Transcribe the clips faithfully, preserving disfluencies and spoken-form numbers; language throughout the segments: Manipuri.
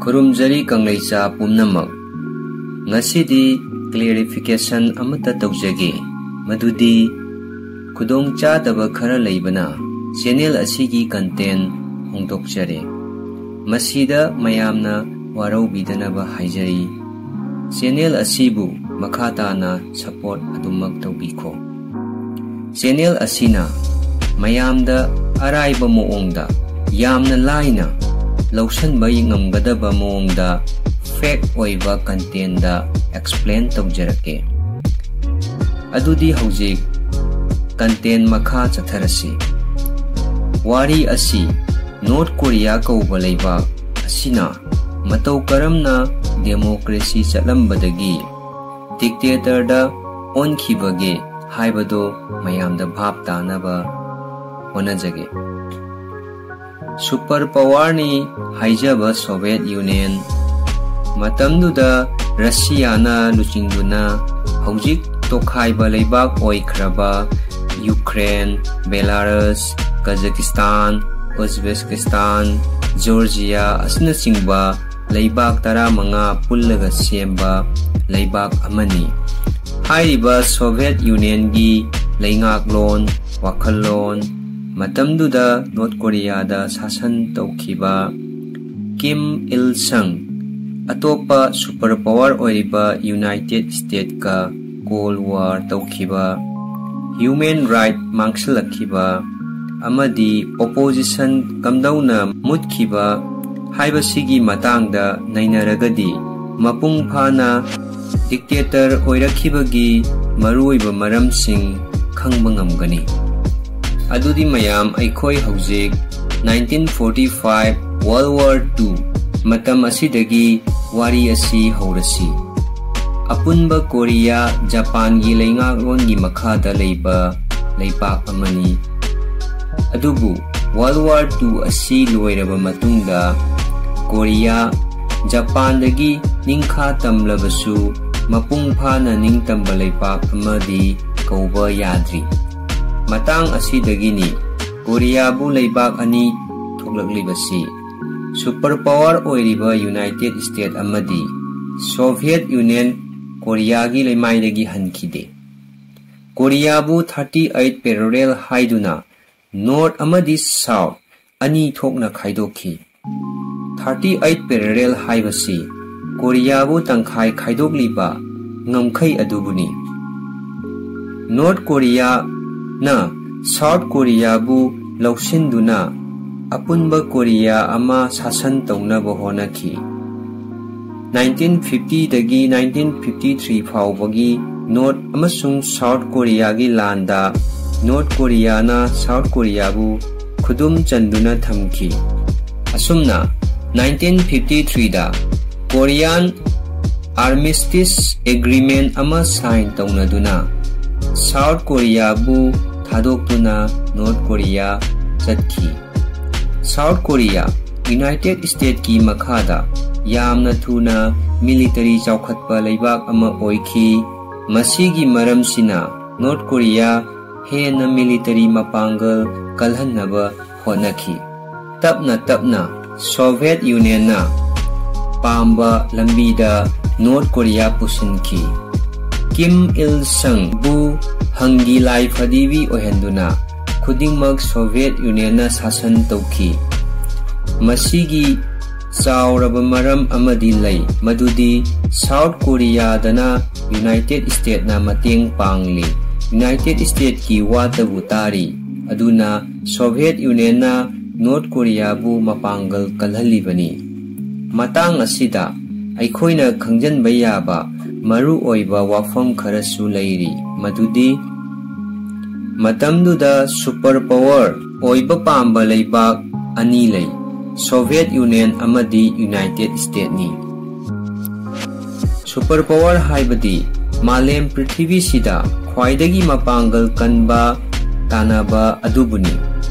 ꯈꯨꯔꯨꯝꯖꯔꯤ ꯀꯪꯂꯩꯆꯥ ꯄꯨꯝꯅꯃꯛ꯫ ꯉꯁꯤꯗꯤ clarification ꯑꯃꯠꯇ ꯇꯧꯖꯒꯦ, ꯃꯗꯨꯗꯤ ꯈꯨꯗꯣꯡꯆꯥꯗꯕ ꯈꯔ ꯂꯩꯕꯅ channel ꯑꯁꯤꯒꯤ content ꯍꯣꯡꯗꯣꯛꯆꯔꯦ꯫ ꯃꯁꯤꯗ ꯃꯌꯥꯝꯅ ꯋꯥꯔꯧꯕꯤꯗꯅꯕ ꯍꯥꯏꯖꯔꯤ꯫ Channel ꯑꯁꯤꯕꯨ ꯃꯈꯥ ꯇꯥꯅ support ꯑꯗꯨꯃꯛ ꯇꯧꯕꯤꯈꯣ꯫ Channel ꯑꯁꯤꯅ ꯃꯌꯥꯝꯗ ꯑꯔꯥꯏꯕ ꯃꯑꯣꯡꯗ, ꯌꯥꯝꯅ ꯂꯥꯏꯅ ꯂꯧꯁꯤꯟꯕ ꯉꯝꯒꯗꯕ ꯃꯑꯣꯡꯗ fact ꯑꯣꯏꯕ contentꯗ explain ꯇꯧꯖꯔꯛꯀꯦ꯫ ꯑꯗꯨꯗꯤ ꯍꯧꯖꯤꯛ content ꯃꯈꯥ ꯆꯠꯊꯔꯁꯤ꯫ ꯋꯥꯔꯤ ꯑꯁꯤ ꯅꯣꯔꯠ ꯀꯣꯔꯤꯌꯥ ꯀꯧꯕ ꯂꯩꯕꯥꯛ ꯑꯁꯤꯅ ꯃꯇꯧ ꯀꯔꯝꯅ democracy ꯆꯠꯂꯝꯕꯗꯒꯤ dictatorꯗ ꯑꯣꯟꯈꯤꯕꯒꯦ ꯍꯥꯏꯕꯗꯨ ꯃꯌꯥꯝꯗ ꯚꯥꯞ ꯇꯥꯅꯕ ꯍꯣꯠꯅꯖꯒꯦ꯫ Super powerꯅꯤ ꯍꯥꯏꯖꯕ Soviet Union, ꯃꯇꯝꯗꯨꯗ ꯔꯁꯤꯌꯥꯅ ꯂꯨꯆꯤꯡꯗꯨꯅ ꯍꯧꯖꯤꯛ ꯇꯣꯈꯥꯏꯕ ꯂꯩꯕꯥꯛ ꯑꯣꯏꯈ꯭ꯔꯕ ꯌꯨꯀ꯭ꯔꯦꯟ, ꯕꯦꯂꯥꯔꯁ, ꯀꯖꯥꯀꯤꯁꯇꯥꯟ, ꯎꯖꯕꯦꯀꯤꯁꯇꯥꯟ, ꯖꯣꯔꯖꯤꯌꯥ ꯑꯁꯤꯅꯆꯤꯡꯕ ꯂꯩꯕꯥꯛ ꯇꯔꯥꯃꯉꯥ ꯄꯨꯜꯂꯒ ꯁꯦꯝꯕ ꯂꯩꯕꯥꯛ ꯑꯃꯅꯤ꯫ ꯍꯥꯏꯔꯤꯕ Soviet Unionꯒꯤ ꯂꯩꯉꯥꯛꯂꯣꯟ, ꯋꯥꯈꯜꯂꯣꯟ, ꯃꯇꯝꯗꯨꯗ ꯅꯣꯔꯠ ꯀꯣꯔꯤꯌꯥꯗ ꯁꯥꯁꯟ ꯇꯧꯈꯤꯕ ꯀꯤꯝ ꯏꯜ ꯁꯪ, ꯑꯇꯣꯞꯄ super power ꯑꯣꯏꯔꯤꯕ United Statesꯀ Cold War ꯇꯧꯈꯤꯕ, human right ꯃꯥꯡꯁꯤꯜꯂꯛꯈꯤꯕ, ꯑꯃꯗꯤ opposition ꯀꯝꯗꯧꯅ ꯃꯨꯠꯈꯤꯕ ꯍꯥꯏꯕꯁꯤꯒꯤ ꯃꯇꯥꯡꯗ ꯅꯩꯅꯔꯒꯗꯤ, ꯃꯄꯨꯡ ꯐꯥꯅ dictator ꯑꯣꯏꯔꯛꯈꯤꯕꯒꯤ ꯃꯔꯨꯑꯣꯏꯕ ꯃꯔꯝꯁꯤꯡ ꯈꯪꯕ ꯉꯝꯒꯅꯤ꯫ ꯑꯗꯨꯗꯤ ꯃꯌꯥꯝ, ꯑꯩꯈꯣꯏ ꯍꯧꯖꯤꯛ nineteen forty five World War Two ꯃꯇꯝ ꯑꯁꯤꯗꯒꯤ ꯋꯥꯔꯤ ꯑꯁꯤ ꯍꯧꯔꯁꯤ꯫ ꯑꯄꯨꯟꯕ ꯀꯣꯔꯤꯌꯥ ꯖꯄꯥꯟꯒꯤ ꯂꯩꯉꯥꯛꯂꯣꯟꯒꯤ ꯃꯈꯥꯗ ꯂꯩꯕ ꯂꯩꯕꯥꯛ ꯑꯃꯅꯤ꯫ ꯑꯗꯨꯕꯨ World War Two ꯑꯁꯤ ꯂꯣꯏꯔꯕ ꯃꯇꯨꯡꯗ ꯀꯣꯔꯤꯌꯥ ꯖꯄꯥꯟꯗꯒꯤ ꯅꯤꯡꯈꯥ ꯇꯝꯂꯕꯁꯨ ꯃꯄꯨꯡ ꯐꯥꯅ ꯅꯤꯡꯇꯝꯕ ꯂꯩꯕꯥꯛ ꯑꯃꯗꯤ ꯀꯧꯕ ꯌꯥꯗ꯭ꯔꯤ꯫ ꯃꯇꯥꯡ ꯑꯁꯤꯗꯒꯤꯅꯤ ꯀꯣꯔꯤꯌꯥꯕꯨ ꯂꯩꯕꯥꯛ ꯑꯅꯤ ꯊꯣꯛꯂꯛꯂꯤꯕꯁꯤ꯫ ꯁꯨꯄꯔ ꯄꯥꯋꯔ ꯑꯣꯏꯔꯤꯕ ꯌꯨꯅꯥꯏꯇꯦꯗ ꯁ꯭ꯇꯦꯠ ꯑꯃꯗꯤ ꯁꯣꯚꯤꯌꯦꯠ ꯌꯨꯅꯤꯌꯟ ꯀꯣꯔꯤꯌꯥꯒꯤ ꯂꯩꯃꯥꯏꯗꯒꯤ ꯍꯟꯈꯤꯗꯦ꯫ ꯀꯣꯔꯤꯌꯥꯕꯨ ꯊꯥꯔꯇꯤ ꯑꯩꯠ ꯄꯦꯔꯣꯔꯦꯜ ꯍꯥꯏꯗꯨꯅ ꯅꯣꯔꯠ ꯑꯃꯗꯤ ꯁꯥꯎꯠ ꯑꯅꯤ ꯊꯣꯛꯅ ꯈꯥꯏꯗꯣꯛꯈꯤ꯫ ꯊꯥꯔꯇꯤ ꯑꯩꯠ ꯄꯦꯔꯣꯔꯦꯜ ꯍꯥꯏꯕꯁꯤ ꯀꯣꯔꯤꯌꯥꯕꯨ ꯇꯪꯈꯥꯏ ꯈꯥꯏꯗꯣꯛꯂꯤꯕ ꯉꯝꯈꯩ ꯑꯗꯨꯕꯨꯅꯤ꯫ ꯅꯣꯔꯠ ꯀꯣꯔꯤꯌꯥꯅ ꯁꯥꯎꯠ ꯀꯣꯔꯤꯌꯥꯕꯨ ꯂꯧꯁꯤꯟꯗꯨꯅ ꯑꯄꯨꯟꯕ ꯀꯣꯔꯤꯌꯥ ꯑꯃ ꯁꯥꯁꯟ ꯇꯧꯅꯕ ꯍꯣꯠꯅꯈꯤ꯫ ꯅꯥꯏꯟꯇꯤꯟ ꯐꯤꯐꯇꯤꯗꯒꯤ ꯅꯥꯏꯟꯇꯤꯟ ꯐꯤꯐꯇꯤ ꯊ꯭ꯔꯤ ꯐꯥꯎꯕꯒꯤ ꯅꯣꯔꯠ ꯑꯃꯁꯨꯡ ꯁꯥꯎꯠ ꯀꯣꯔꯤꯌꯥꯒꯤ ꯂꯥꯟꯗ ꯅꯣꯔꯠ ꯀꯣꯔꯤꯌꯥꯅ ꯁꯥꯎꯠ ꯀꯣꯔꯤꯌꯥꯕꯨ ꯈꯨꯗꯨꯝ ꯆꯟꯗꯨꯅ ꯊꯝꯈꯤ꯫ ꯑꯁꯨꯝꯅ ꯅꯥꯏꯟꯇꯤꯟ ꯐꯤꯐꯇꯤ ꯊ꯭ꯔꯤꯗ ꯀꯣꯔꯤꯌꯥꯟ ꯑꯥꯔꯃꯤꯁꯇꯤꯁ ꯑꯦꯒ꯭ꯔꯤꯃꯦꯟ ꯑꯃ ꯁꯥꯏꯟ ꯇꯧꯅꯗꯨꯅ ꯁꯥꯎꯠ ꯀꯣꯔꯤꯌꯥꯕꯨ ꯊꯥꯗꯣꯛꯇꯨꯅ ꯅꯣꯔꯠ ꯀꯣꯔꯤꯌꯥ ꯆꯠꯈꯤ꯫ ꯁꯥꯎꯠ ꯀꯣꯔꯤꯌꯥ ꯌꯨꯅꯥꯏꯇꯦꯗ ꯁ꯭ꯇꯦꯠꯀꯤ ꯃꯈꯥꯗ ꯌꯥꯝꯅ ꯊꯨꯅ ꯃꯤꯂꯤꯇꯔꯤ ꯆꯥꯎꯈꯠꯄ ꯂꯩꯕꯥꯛ ꯑꯃ ꯑꯣꯏꯈꯤ꯫ ꯃꯁꯤꯒꯤ ꯃꯔꯝꯁꯤꯅ ꯅꯣꯔꯠ ꯀꯣꯔꯤꯌꯥ ꯍꯦꯟꯅ ꯃꯤꯂꯤꯇꯔꯤ ꯃꯄꯥꯡꯒꯜ ꯀꯜꯍꯟꯅꯕ ꯍꯣꯠꯅꯈꯤ꯫ ꯇꯞꯅ ꯇꯞꯅ ꯁꯣꯚꯤꯌꯦꯠ ꯌꯨꯅꯤꯌꯟꯅ ꯄꯥꯝꯕ ꯂꯝꯕꯤꯗ ꯅꯣꯔꯠ ꯀꯣꯔꯤꯌꯥ ꯄꯨꯁꯤꯟꯈꯤ꯫ ꯀꯤꯝ ꯏꯜ ꯁꯪꯕꯨ ꯍꯪꯒꯤ ꯂꯥꯏ ꯐꯗꯤꯕꯤ ꯑꯣꯏꯍꯟꯗꯨꯅ ꯈꯨꯗꯤꯡꯃꯛ ꯁꯣꯚꯤꯌꯦꯠ ꯌꯨꯅꯤꯌꯟꯅ ꯁꯥꯁꯟ ꯇꯧꯈꯤ꯫ ꯃꯁꯤꯒꯤ ꯆꯥꯎꯔꯕ ꯃꯔꯝ ꯑꯃꯗꯤ ꯂꯩ, ꯃꯗꯨꯗꯤ ꯁꯥꯎꯠ ꯀꯣꯔꯤꯌꯥꯗꯅ ꯌꯨꯅꯥꯏꯇꯦꯗ ꯁ꯭ꯇꯦꯠꯅ ꯃꯇꯦꯡ ꯄꯥꯡꯂꯤ꯫ ꯌꯨꯅꯥꯏꯇꯦꯗ ꯁ꯭ꯇꯦꯠꯀꯤ ꯋꯥꯇꯕꯨ ꯇꯥꯔꯤ, ꯑꯗꯨꯅ ꯁꯣꯚꯤꯌꯦꯠ ꯌꯨꯅꯤꯌꯟꯅ ꯅꯣꯔꯠ ꯀꯣꯔꯤꯌꯥꯕꯨ ꯃꯄꯥꯡꯒꯜ ꯀꯜꯍꯜꯂꯤꯕꯅꯤ꯫ ꯃꯇꯥꯡ ꯑꯁꯤꯗ ꯑꯩꯈꯣꯏꯅ ꯈꯪꯖꯤꯟꯕ ꯌꯥꯕ ꯃꯔꯨꯑꯣꯏꯕ ꯋꯥꯐꯝ ꯈꯔꯁꯨ ꯂꯩꯔꯤ, ꯃꯗꯨꯗꯤ ꯃꯇꯝꯗꯨꯗ ꯁꯨꯄꯔ ꯄꯥꯋꯔ ꯑꯣꯏꯕ ꯄꯥꯝꯕ ꯂꯩꯕꯥꯛ ꯑꯅꯤ ꯂꯩ, ꯁꯣꯚꯤꯌꯦꯠ ꯌꯨꯅꯤꯌꯟ ꯑꯃꯗꯤ ꯌꯨꯅꯥꯏꯇꯦꯗ ꯁ꯭ꯇꯦꯠꯅꯤ꯫ ꯁꯨꯄꯔ ꯄꯥꯋꯔ ꯍꯥꯏꯕꯗꯤ ꯃꯥꯂꯦꯝ ꯄ꯭ꯔꯤꯊꯤꯕꯤꯁꯤꯗ ꯈ꯭ꯋꯥꯏꯗꯒꯤ ꯃꯄꯥꯡꯒꯜ ꯀꯟꯕ ꯇꯥꯟꯅꯕ ꯑꯗꯨꯕꯨꯅꯤ꯫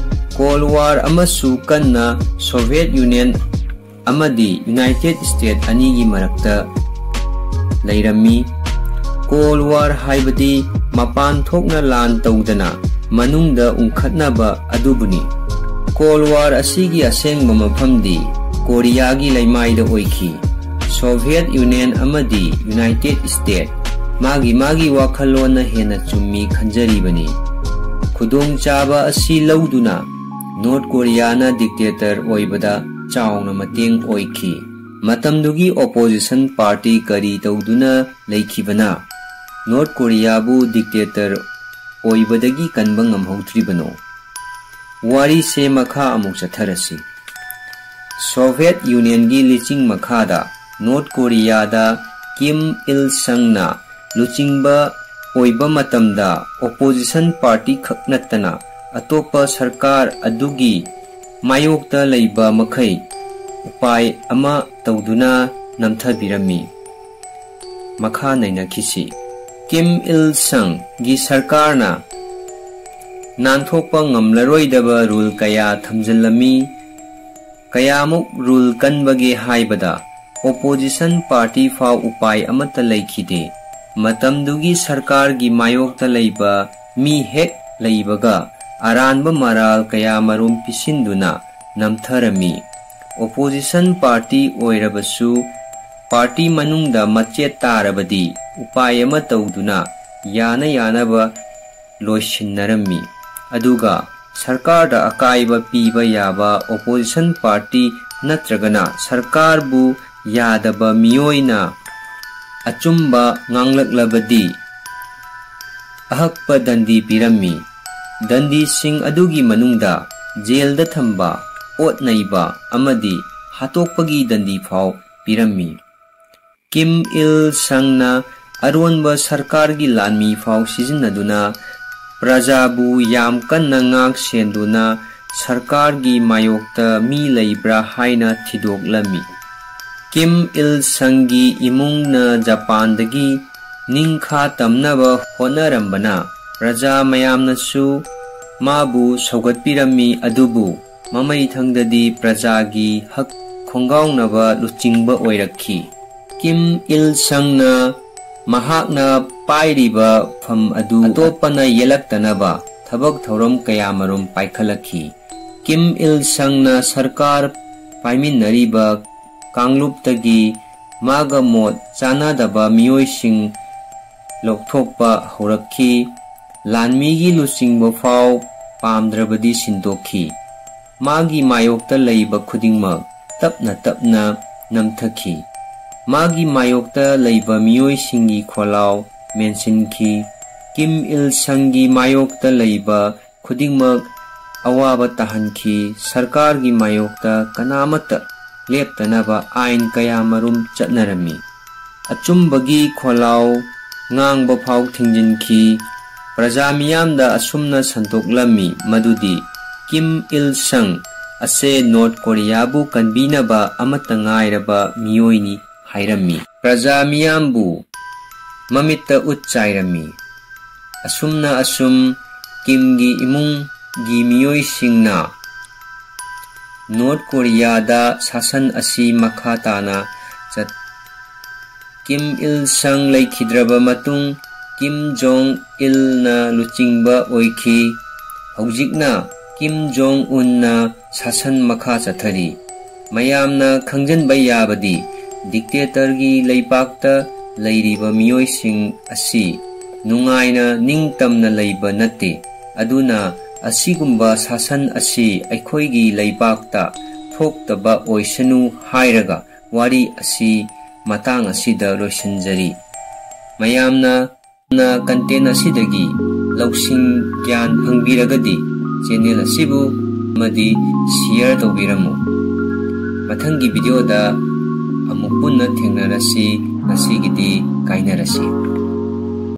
ꯀꯣꯜ ꯋꯥꯔ ꯑꯃꯁꯨ ꯀꯟꯅ ꯁꯣꯚꯤꯌꯦꯠ ꯌꯨꯅꯤꯌꯟ ꯑꯃꯗꯤ ꯌꯨꯅꯥꯏꯇꯦꯗ ꯁ꯭ꯇꯦꯠ ꯑꯅꯤꯒꯤ ꯃꯔꯛꯇ ꯂꯩꯔꯝꯃꯤ꯫ ꯀꯣꯜ ꯋꯥꯔ ꯍꯥꯏꯕꯗꯤ ꯃꯄꯥꯟ ꯊꯣꯛꯅ ꯂꯥꯟ ꯇꯧꯗꯅ ꯃꯅꯨꯡꯗ ꯎꯪꯈꯠꯅꯕ ꯑꯗꯨꯕꯨꯅꯤ꯫ ꯀꯣꯜ ꯋꯥꯔ ꯑꯁꯤꯒꯤ ꯑꯁꯦꯡꯕ ꯃꯐꯝꯗꯤ ꯀꯣꯔꯤꯌꯥꯒꯤ ꯂꯩꯃꯥꯏꯗ ꯑꯣꯏꯈꯤ꯫ ꯁꯣꯚꯤꯌꯦꯠ ꯌꯨꯅꯤꯌꯟ ꯑꯃꯗꯤ ꯌꯨꯅꯥꯏꯇꯦꯗ ꯁ꯭ꯇꯦꯠ ꯃꯥꯒꯤ ꯃꯥꯒꯤ ꯋꯥꯈꯜꯂꯣꯟꯅ ꯍꯦꯟꯅ ꯆꯨꯝꯃꯤ ꯈꯟꯖꯔꯤꯕꯅꯤ꯫ ꯈꯨꯗꯣꯡꯆꯥꯕ ꯑꯁꯤ ꯂꯧꯗꯨꯅ ꯅꯣꯔꯠ ꯀꯣꯔꯤꯌꯥꯅ ꯗꯤꯛꯇꯦꯇꯔ ꯑꯣꯏꯕꯗ ꯆꯥꯎꯅ ꯃꯇꯦꯡ ꯑꯣꯏꯈꯤ꯫ ꯃꯇꯝꯗꯨꯒꯤ ꯑꯣꯄꯣꯖꯤꯁꯟ ꯄꯥꯔꯇꯤ ꯀꯔꯤ ꯇꯧꯗꯨꯅ ꯂꯩꯈꯤꯕꯅ ꯅꯣꯔꯠ ꯀꯣꯔꯤꯌꯥꯕꯨ ꯗꯤꯛꯇꯦꯇꯔ ꯑꯣꯏꯕꯗꯒꯤ ꯀꯟꯕ ꯉꯝꯍꯧꯗ꯭ꯔꯤꯕꯅꯣ? ꯋꯥꯔꯤꯁꯦ ꯃꯈꯥ ꯑꯃꯨꯛ ꯆꯠꯊꯔꯁꯤ꯫ ꯁꯣꯚꯤꯌꯦꯠ ꯌꯨꯅꯤꯌꯟꯒꯤ ꯂꯤꯆꯤꯡ ꯃꯈꯥꯗ ꯅꯣꯔꯠ ꯀꯣꯔꯤꯌꯥꯗ ꯀꯤꯝ ꯏꯜ ꯁꯪꯅ ꯂꯨꯆꯤꯡꯕ ꯑꯣꯏꯕ ꯃꯇꯝꯗ ꯑꯣꯄꯣꯖꯤꯁꯟ ꯄꯥꯔꯇꯤ ꯈꯛ ꯅꯠꯇꯅ ꯑꯇꯣꯞꯄ ꯁꯔꯀꯥꯔ ꯑꯗꯨꯒꯤ ꯃꯥꯌꯣꯛꯇ ꯂꯩꯕ ꯃꯈꯩ ꯎꯄꯥꯏ ꯑꯃ ꯇꯧꯗꯨꯅ ꯅꯝꯊꯕꯤꯔꯝꯃꯤ꯫ ꯃꯈꯥ ꯅꯩꯅꯈꯤꯁꯤ꯫ ꯀꯤꯝ ꯏꯜ ꯁꯪꯒꯤ ꯁꯔꯀꯥꯔꯅ ꯅꯥꯟꯊꯣꯛꯄ ꯉꯝꯂꯔꯣꯏꯗꯕ ꯔꯨꯜ ꯀꯌꯥ ꯊꯝꯖꯤꯜꯂꯝꯃꯤ꯫ ꯀꯌꯥꯃꯨꯛ ꯔꯨꯜ ꯀꯟꯕꯒꯦ ꯍꯥꯏꯕꯗ ꯑꯣꯄꯣꯖꯤꯁꯟ ꯄꯥꯔꯇꯤ ꯐꯥꯎ ꯎꯄꯥꯏ ꯑꯃꯠꯇ ꯂꯩꯈꯤꯗꯦ꯫ ꯃꯇꯝꯗꯨꯒꯤ ꯁꯔꯀꯥꯔꯒꯤ ꯃꯥꯌꯣꯛꯇ ꯂꯩꯕ ꯃꯤ ꯍꯦꯛ ꯂꯩꯕꯒ ꯑꯔꯥꯟꯕ ꯃꯔꯥꯜ ꯀꯌꯥꯃꯔꯨꯝ ꯄꯤꯁꯤꯟꯗꯨꯅ ꯅꯝꯊꯔꯝꯃꯤ꯫ ꯑꯣꯄꯣꯖꯤꯁꯟ ꯄꯥꯔꯇꯤ ꯑꯣꯏꯔꯕꯁꯨ ꯄꯥꯔꯇꯤ ꯃꯅꯨꯡꯗ ꯃꯆꯦꯠ ꯇꯥꯔꯕꯗꯤ ꯎꯄꯥꯏ ꯑꯃ ꯇꯧꯗꯨꯅ ꯌꯥꯅ ꯌꯥꯅꯕ ꯂꯣꯏꯁꯤꯟꯅꯔꯝꯃꯤ꯫ ꯑꯗꯨꯒ ꯁꯔꯀꯥꯔꯗ ꯑꯀꯥꯏꯕ ꯄꯤꯕ ꯌꯥꯕ ꯑꯣꯄꯣꯖꯤꯁꯟ ꯄꯥꯔꯇꯤ ꯅꯠꯇ꯭ꯔꯒꯅ ꯁꯔꯀꯥꯔꯕꯨ ꯌꯥꯗꯕ ꯃꯤꯑꯣꯏꯅ ꯑꯆꯨꯝꯕ ꯉꯥꯡꯂꯛꯂꯕꯗꯤ ꯑꯍꯛꯄ ꯗꯟꯗꯤ ꯄꯤꯔꯝꯃꯤ꯫ ꯗꯟꯗꯤꯁꯤꯡ ꯑꯗꯨꯒꯤ ꯃꯅꯨꯡꯗ ꯖꯦꯜꯗ ꯊꯝꯕ, ꯑꯣꯠ ꯅꯩꯕ ꯑꯃꯗꯤ ꯍꯥꯠꯇꯣꯛꯄꯒꯤ ꯗꯟꯗꯤ ꯐꯥꯎ ꯄꯤꯔꯝꯃꯤ꯫ ꯀꯤꯝ ꯏꯜ ꯁꯪꯅ ꯑꯔꯣꯟꯕ ꯁꯔꯀꯥꯔꯒꯤ ꯂꯥꯟꯃꯤ ꯐꯥꯎ ꯁꯤꯖꯤꯟꯅꯗꯨꯅ ꯄ꯭ꯔꯖꯥꯕꯨ ꯌꯥꯝ ꯀꯟꯅ ꯉꯥꯛ ꯁꯦꯟꯗꯨꯅ ꯁꯔꯀꯥꯔꯒꯤ ꯃꯥꯌꯣꯛꯇ ꯃꯤ ꯂꯩꯕ꯭ꯔꯥ ꯍꯥꯏꯅ ꯊꯤꯗꯣꯛꯂꯝꯃꯤ꯫ ꯀꯤꯝ ꯏꯜ ꯁꯪꯒꯤ ꯏꯃꯨꯡꯅ ꯖꯄꯥꯟꯗꯒꯤ ꯅꯤꯡꯈꯥ ꯇꯝꯅꯕ ꯍꯣꯠꯅꯔꯝꯕꯅ ꯄ꯭ꯔꯖꯥ ꯃꯌꯥꯝꯅꯁꯨ ꯃꯥꯕꯨ ꯁꯧꯒꯠꯄꯤꯔꯝꯃꯤ, ꯑꯗꯨꯕꯨ ꯃꯃꯩꯊꯪꯗꯗꯤ ꯄ꯭ꯔꯖꯥꯒꯤ ꯍꯛ ꯈꯣꯡꯒꯥꯎꯅꯕ ꯂꯨꯆꯤꯡꯕ ꯑꯣꯏꯔꯛꯈꯤ꯫ ꯀꯤꯝ ꯏꯜ ꯁꯪꯅ ꯃꯍꯥꯛꯅ ꯄꯥꯏꯔꯤꯕ ꯐꯝ ꯑꯗꯨ ꯑꯇꯣꯞꯄꯅ ꯌꯦꯜꯂꯛꯇꯅꯕ ꯊꯕꯛ ꯊꯧꯔꯝ ꯀꯌꯥꯃꯔꯨꯝ ꯄꯥꯏꯈꯠꯂꯛꯈꯤ꯫ ꯀꯤꯝ ꯏꯜ ꯁꯪꯅ ꯁꯔꯀꯥꯔ ꯄꯥꯏꯃꯤꯟꯅꯔꯤꯕ ꯀꯥꯡꯂꯨꯞꯇꯒꯤ ꯃꯥꯒ ꯃꯣꯠ ꯆꯥꯅꯗꯕ ꯃꯤꯑꯣꯏꯁꯤꯡ ꯂꯧꯊꯣꯛꯄ ꯍꯧꯔꯛꯈꯤ꯫ ꯂꯥꯟꯃꯤꯒꯤ ꯂꯨꯆꯤꯡꯕ ꯐꯥꯎ ꯄꯥꯝꯗ꯭ꯔꯕꯗꯤ ꯁꯤꯟꯗꯣꯛꯈꯤ꯫ ꯃꯥꯒꯤ ꯃꯥꯌꯣꯛꯇ ꯂꯩꯕ ꯈꯨꯗꯤꯡꯃꯛ ꯇꯞꯅ ꯇꯞꯅ ꯅꯝꯊꯈꯤ꯫ ꯃꯥꯒꯤ ꯃꯥꯌꯣꯛꯇ ꯂꯩꯕ ꯃꯤꯑꯣꯏꯁꯤꯡꯒꯤ ꯈꯣꯜꯂꯥꯎ ꯃꯦꯟꯁꯤꯟꯈꯤ꯫ ꯀꯤꯝ ꯏꯜ ꯁꯪꯒꯤ ꯃꯥꯌꯣꯛꯇ ꯂꯩꯕ ꯈꯨꯗꯤꯡꯃꯛ ꯑꯋꯥꯕ ꯇꯥꯍꯟꯈꯤ꯫ ꯁꯔꯀꯥꯔꯒꯤ ꯃꯥꯌꯣꯛꯇ ꯀꯅꯥꯃꯠꯇ ꯂꯦꯞꯇꯅꯕ ꯑꯥꯏꯟ ꯀꯌꯥ ꯃꯔꯨꯝ ꯆꯠꯅꯔꯝꯃꯤ꯫ ꯑꯆꯨꯝꯕꯒꯤ ꯈꯣꯜꯂꯥꯎ ꯉꯥꯡꯕ ꯐꯥꯎ ꯊꯤꯡꯖꯤꯟꯈꯤ꯫ ꯄ꯭ꯔꯖꯥ ꯃꯤꯌꯥꯝꯗ ꯑꯁꯨꯝꯅ ꯁꯟꯗꯣꯛꯂꯝꯃꯤ ꯃꯗꯨꯗꯤ ꯀꯤꯝ ꯏꯜ ꯁꯪ ꯑꯁꯦ ꯅꯣꯔꯠ ꯀꯣꯔꯤꯌꯥꯕꯨ ꯀꯟꯕꯤꯅꯕ ꯑꯃꯠꯇ ꯉꯥꯏꯔꯕ ꯃꯤꯑꯣꯏꯅꯤ ꯍꯥꯏꯔꯝꯃꯤ꯫ ꯄ꯭ꯔꯖꯥ ꯃꯤꯌꯥꯝꯕꯨ ꯃꯃꯤꯠꯇ ꯎꯠ ꯆꯥꯏꯔꯝꯃꯤ꯫ ꯑꯁꯨꯝꯅ ꯑꯁꯨꯝ ꯀꯤꯝꯒꯤ ꯏꯃꯨꯡꯒꯤ ꯃꯤꯑꯣꯏꯁꯤꯡꯅ ꯅꯣꯔꯠ ꯀꯣꯔꯤꯌꯥꯗ ꯁꯥꯁꯟ ꯑꯁꯤ ꯃꯈꯥ ꯇꯥꯅ ꯆꯠ-, ꯀꯤꯝ ꯏꯜ ꯁꯪ ꯂꯩꯈꯤꯗ꯭ꯔꯕ ꯃꯇꯨꯡ ꯀꯤꯝ ꯖꯣꯡ ꯏꯜꯅ ꯂꯨꯆꯤꯡꯕ ꯑꯣꯏꯈꯤ꯫ ꯍꯧꯖꯤꯛꯅ ꯀꯤꯝ ꯖꯣꯡ ꯎꯟꯅ ꯁꯥꯁꯟ ꯃꯈꯥ ꯆꯠꯊꯔꯤ꯫ ꯃꯌꯥꯝꯅ ꯈꯪꯖꯤꯟꯕ ꯌꯥꯕꯗꯤ ꯗꯤꯛꯇꯦꯇꯔꯒꯤ ꯂꯩꯕꯥꯛꯇ ꯂꯩꯔꯤꯕ ꯃꯤꯑꯣꯏꯁꯤꯡ ꯑꯁꯤ ꯅꯨꯡꯉꯥꯏꯅ ꯅꯤꯡꯇꯝꯅ ꯂꯩꯕ ꯅꯠꯇꯦ꯫ ꯑꯗꯨꯅ ꯑꯁꯤꯒꯨꯝꯕ ꯁꯥꯁꯟ ꯑꯁꯤ ꯑꯩꯈꯣꯏꯒꯤ ꯂꯩꯕꯥꯛꯇ ꯊꯣꯛꯇꯕ ꯑꯣꯏꯁꯅꯨ ꯍꯥꯏꯔꯒ ꯋꯥꯔꯤ ꯑꯁꯤ ꯃꯇꯥꯡ ꯑꯁꯤꯗ ꯂꯣꯏꯁꯤꯟꯖꯔꯤ꯫ ꯃꯌꯥꯝꯅ content ꯑꯁꯤꯗꯒꯤ ꯂꯧꯁꯤꯡ ꯒ꯭ꯌꯥꯟ ꯐꯪꯕꯤꯔꯒꯗꯤ channel ꯑꯁꯤꯕꯨ ꯑꯃꯗꯤ share ꯇꯧꯕꯤꯔꯝꯃꯨ꯫ ꯃꯊꯪꯒꯤ video ꯗ ꯑꯃꯨꯛ ꯄꯨꯟꯅ ꯊꯦꯡꯅꯔꯁꯤ꯫ ꯉꯁꯤꯒꯤꯗꯤ ꯀꯥꯏꯅꯔꯁꯤ꯫